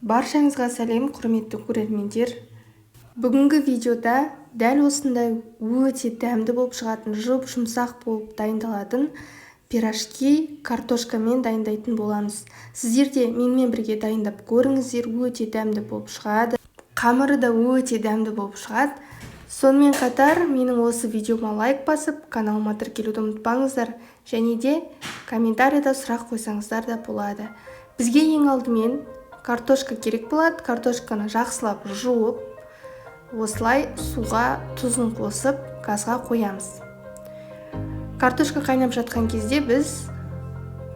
Баршаңызға сәлем, құрметті көрермендер. Бүгінгі видеода дәл осындай өте дәмді болып шығатын, жұп-жұмсақ болып дайындалатын пирожки картошкамен дайындайтын боламыз. Сіздер де менімен бірге дайындап көріңіздер, өте дәмді болып шығады. Қамыры да өте дәмді болып шығады. Сонымен қатар менің осы видеома лайк басып, каналыма тіркелуді ұмытпаңыздар. Және де комментарийда сұрақ қойсаңыздар да болады. Бізге ең алдымен картошка керек болады. Картошканы жақсылап жуып, осылай суға тұзын қосып, газға қоямыз. Картошка қайнап жатқан кезде біз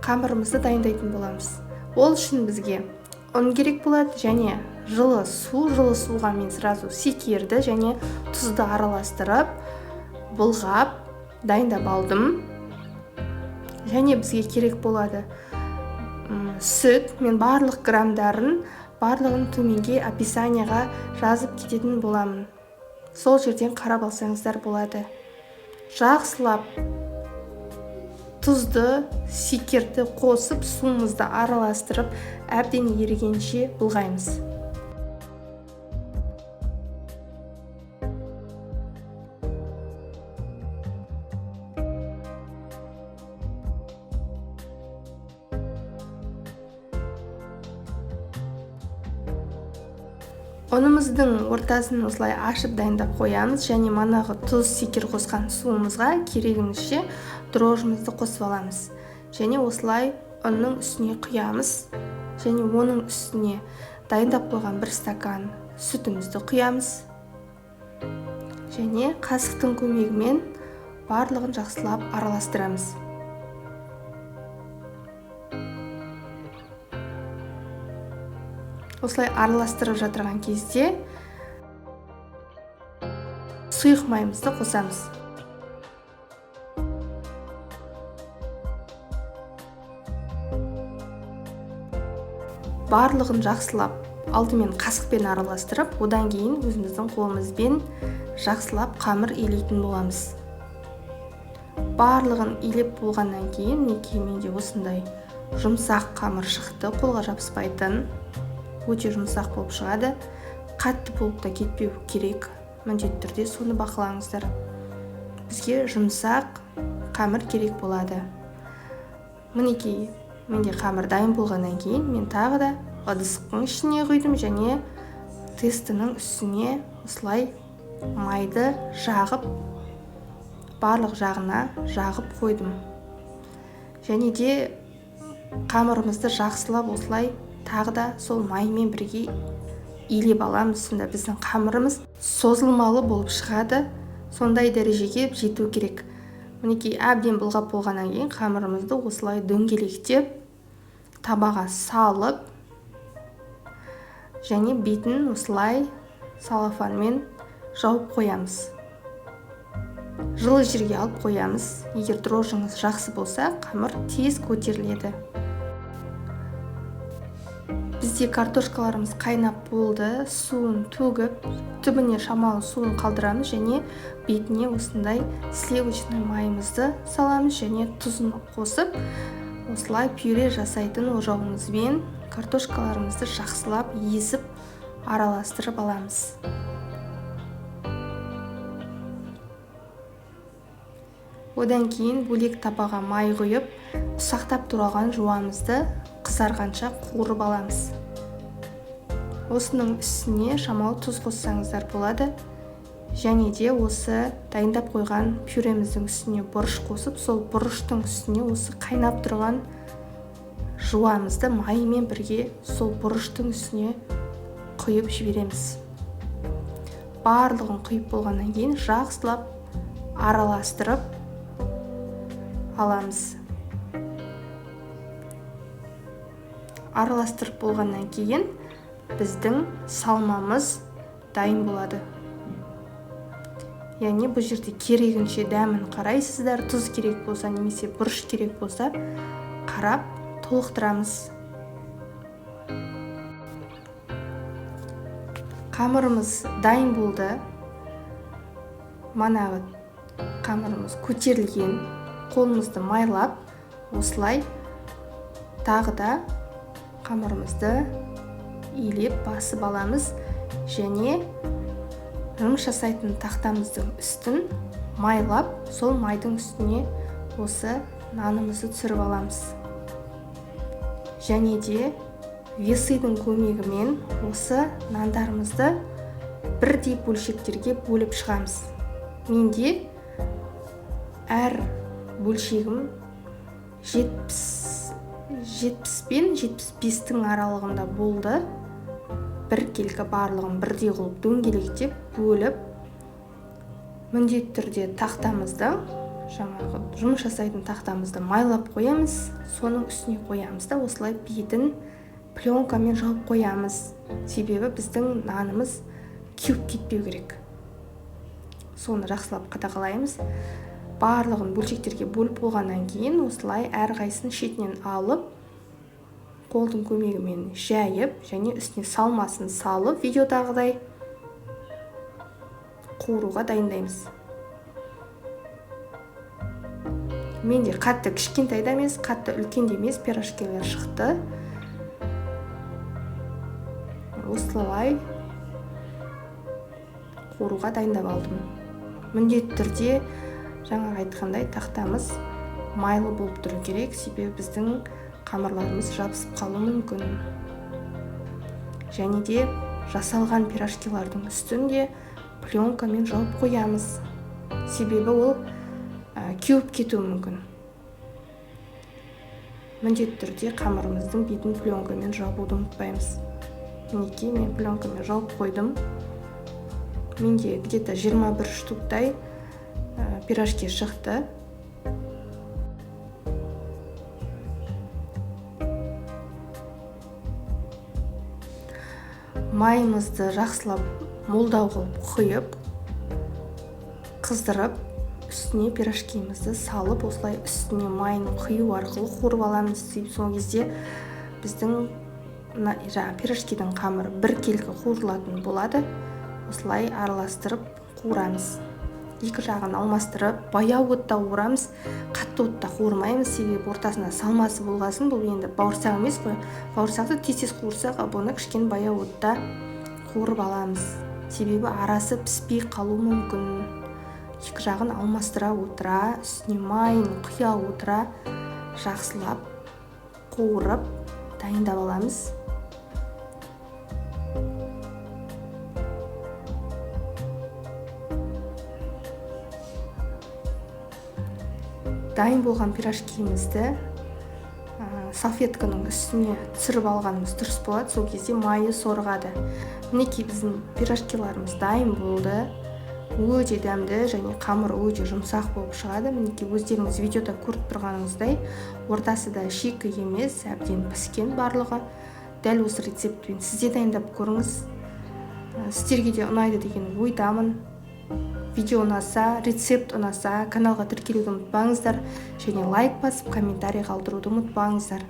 қамырымызды дайындайтын боламыз. Ол үшін бізге ұн керек болады және жылы су. Жылы суға мен сразу секерді және тұзды араластырып, былғап дайындап алдым. Және бізге керек болады сүт. Мен барлық грамдарын барлығын төменге описанияға жазып кететін боламын. Сол жерден қарап алсаңыздар болады. Жақсылап тұзды, секерді қосып, суымызды араластырып, әбден ерігенше былғаймыз. Ұнымыздың ортасын осылай ашып дайындап қоямыз және манағы тұз, секер қосқан суымызға керегімізше дрожжымызды қосып аламыз. Және осылай ұнның үстіне құямыз және оның үстіне дайындап қойған бір стакан сүтімізді құямыз. Және қасықтың көмегімен барлығын жақсылап араластырамыз. Осылай араластырып жатырған кезде сұйық майымызды қосамыз. Барлығын жақсылап алдымен қасықпен араластырып, одан кейін өзіміздің қолымызбен жақсылап қамыр илейтін боламыз. Барлығын илеп болғаннан кейін мінекей менде осындай жұмсақ қамыр шықты, қолға жабыспайтын, өте жұмсақ болып шығады. Қатты болып та кетпеу керек, міндетті түрде соны бақылаңыздар. Бізге жұмсақ қамыр керек болады. Мінекей менде қамыр дайын болғаннан кейін мен тағы да ыдыстың ішіне құйдым және тестінің үстіне осылай майды жағып, барлық жағына жағып қойдым. Және де қамырымызды жақсылап осылай тағы да сол маймен бірге илеп аламыз. Сонда біздің қамырымыз созылмалы болып шығады. Сондай дәрежеге жету керек. Мінекей әбден былғап болғаннан кейін қамырымызды осылай дөңгелектеп табаға салып және бетін осылай салафанмен жауып қоямыз. Жылы жерге алып қоямыз. Егер дрожжыңыз жақсы болса, қамыр тез көтеріледі. Бізде картошкаларымыз қайнап болды, суын төгіп, түбіне шамалы суын қалдырамыз және бетіне осындай сливочный майымызды саламыз және тұзын қосып, осылай пюре жасайтын ожауымызбен картошкаларымызды жақсылап езіп араластырып аламыз. Одан кейін бөлек табаға май құйып, ұсақтап туралған жуамызды қызарғанша қуырып аламыз. Осының үстіне шамалы тұз қоссаңыздар болады. Және де осы дайындап қойған пюреміздің үстіне бұрыш қосып, сол бұрыштың үстіне осы қайнап тұрған жуамызды маймен бірге сол бұрыштың үстіне құйып жібереміз. Барлығын құйып болғаннан кейін жақсылап араластырып аламыз. Араластырып болғаннан кейін біздің салмамыз дайын болады. Яғни бұл жерде керегінше дәмін қарайсыздар, тұз керек болса немесе бұрыш керек болса қарап толықтырамыз. Қамырымыз дайын болды. Манағы қамырымыз көтерілген, қолымызды майлап, осылай тағы да қамырымызды илеп Әдемілеп басып аламыз және жұмыс жасайтын тақтамыздың үстін майлап, сол майдың үстіне осы нанымызды түсіріп аламыз. Және де весыйдың көмегімен осы нандарымызды бірдей бөлшектерге бөліп шығамыз. Менде әр бөлшегім 70 пен 75-тің аралығында болды. Біркелкі барлығын бірдей қылып дөңгелектеп бөліп, міндетті түрде тақтамызды, жаңағы жұмыс жасайтын тақтамызды майлап қоямыз, соның үстіне қоямыз да осылай бетін пленкамен жауып қоямыз. Себебі біздің нанымыз кеуіп кетпеу керек. Соны жақсылап қадағалаймыз. Барлығын бөлшектерге бөліп болғаннан кейін осылай әрқайсысын шетінен алып, қолдың көмегімен жайып және үстіне салмасын салып, видеодағыдай қуыруға дайындаймыз. Менде қатты кішкентай да емес, қатты үлкен де емес пирожкилер шықты. Осылай қуыруға дайындап алдым. Міндетті түрде жаңа айтқандай тақтамыз майлы болып тұру керек, себебі біздің қамырларымыз жабысып қалуы мүмкін. Және де жасалған пирожкилардың үстін де пленкамен жауып қоямыз, себебі ол кеуіп кетуі мүмкін. Міндетті түрде қамырымыздың бетін пленкамен жабуды ұмытпаймыз. Мінекей мен пленкамен жауып қойдым. Менде где-то 21 штуктай пирожки шықты. Майымызды жақсылап молдау қылып құйып, қыздырып, үстіне пирожкимізді салып, осылай үстіне майын құю арқылы қуырып аламыз. Сөйтіп сол кезде біздің жаңа пирожкидің қамыры біркелкі қуырылатын болады. Осылай араластырып қуырамыз. Екі жағын алмастырып, баяу отта қуырамыз, қатты отта қуырмаймыз, себебі ортасында салмасы болғасын, бұл енді бауырсақ емес қой. Бауырсақты тез-тез қуырсақ, ал бұны кішкене баяу отта қуырып аламыз, себебі арасы піспей қалуы мүмкін. Екі жағын алмастыра отыра, үстіне майын құя отыра жақсылап қуырып дайындап аламыз. Дайын болған пирожкимізді салфетканың үстіне түсіріп алғанымыз дұрыс болады, сол кезде майы сорғады. Мінекей біздің пирожкиларымыз дайын болды. Өте дәмді және қамыр өте жұмсақ болып шығады. Мінекей өздеріңіз видеода көріп тұрғаныңыздай, ортасы да шикі емес, әбден піскен барлығы. Дәл осы рецептпен сіз де дайындап көріңіз. Сіздерге де ұнайды деген ойдамын. Видео ұнаса, рецепт ұнаса, каналға тіркелуді ұмытпаңыздар және лайк басып комментарий қалдыруды ұмытпаңыздар.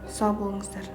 Сау болыңыздар.